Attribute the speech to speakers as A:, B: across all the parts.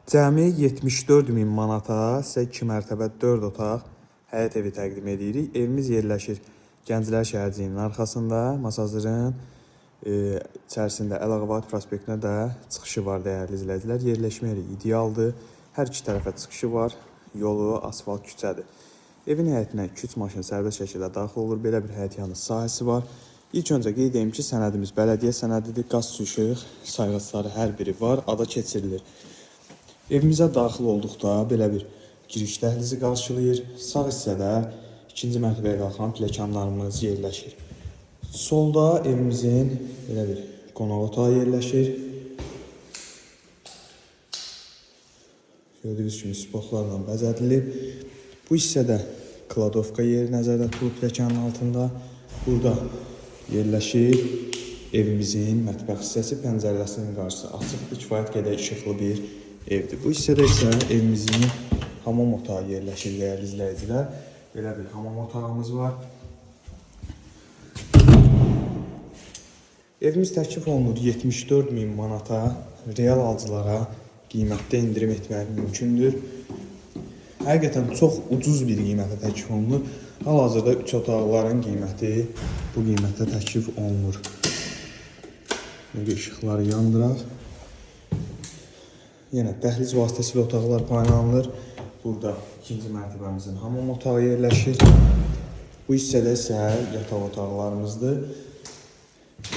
A: Cəmi 74 min manata sizə 2 mərtəbə 4 otaq həyət evi təqdim edirik. Evimiz yerləşir Gənclər şəhərciyinin arxasında, Masazırın içərisində Əlağavat prospektinə də çıxışı var dəyərli izləyicilər. Yerləşmə yeri idealdır. Hər iki tərəfə çıxışı var. Yolu asfalt küçədir. Evin həyətinə 2-3 maşın sərbəst şəkildə daxil olur. Belə bir həyət yanı sahəsi var. İlk öncə qeyd edeyim ki, sənədimiz bələdiyyə sənədidir. Qaz, su, işıq sayğacları hər biri var, ada keçirilir. Evimizə daxil olduqda belə bir giriş dəhlizi qarşılayır. Sağ hissədə ikinci mərtəbəyə qalxan pilləkənlərimiz yerləşir. Solda evimizin belə bir qonaq otağı yerləşir. Gördüyünüz kimi spotlarla bəzədilib. Bu hissədə kladovka yeri nəzərdə tutulub pilləkənin altında. Burada yerləşir evimizin mətbəx hissəsi, pəncərəsinin qarşısı açıqdır, kifayət qədər işıqlı bir evdir. Bu hissədə isə evimizin hamam otağı yerləşir dəyərli izləyicilər. Belə bir hamam otağımız var. Evimiz təklif olunur 74 min manata, real alıcılara qiymətdə endirim etmək mümkündür. Həqiqətən çox ucuz bir qiymətə təklif olunur. Hal-hazırda 3 otaqların qiyməti bu qiymətə təklif olunur. Belə işıqları yandıraq. Yenə dəhliz vasitəsilə otaqlar paylanılır. Burada ikinci mərtəbəmizin hamam otağı yerləşir. Bu hissədə isə yataq otaqlarımızdır.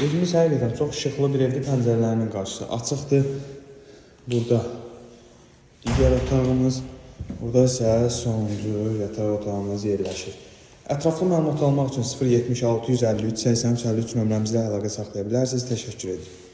A: Evimiz həqiqətən çox işıqlı bir evdir. Pəncərələrinin qarşısı açıqdır. Burada digər otağımız, burada isə sonuncu yataq otağımız yerləşir. Ətraflı məlumat almaq üçün 076 153 83 53 nömrəmizlə əlaqə saxlaya bilərsiniz. Təşəkkür edirik.